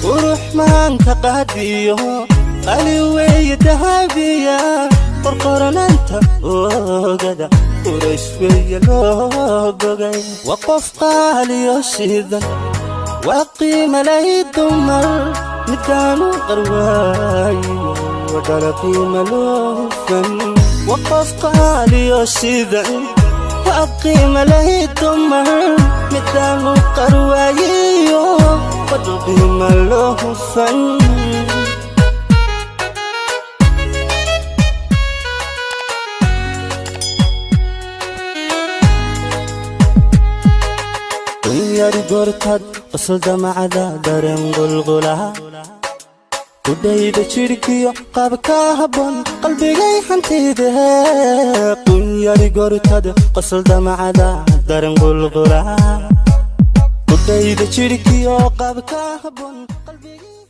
Qurux maanka qaadiyo, qali weeye dahabiya, qorqorananta oogada, quraysh weeye loo bogay. Waa qof qaaliyo shidan, waa qiimalay dumar, midaanu qarwaayo wadhala qiima loofan. Waa qof qaaliyo shidan, waa qiimalay dumar, midaanu qarwaayiyo wadha qiima loo hufan. Yari goortaad qosol damacada, dareen qulqulaha kudhayda, jidhkiyo qaabka habboon qalbigay hantide. Qunyari goortaad qosol damacada, dareen qulqulaha kudhayda, jidhkiyo qaabka habboon qalbigay.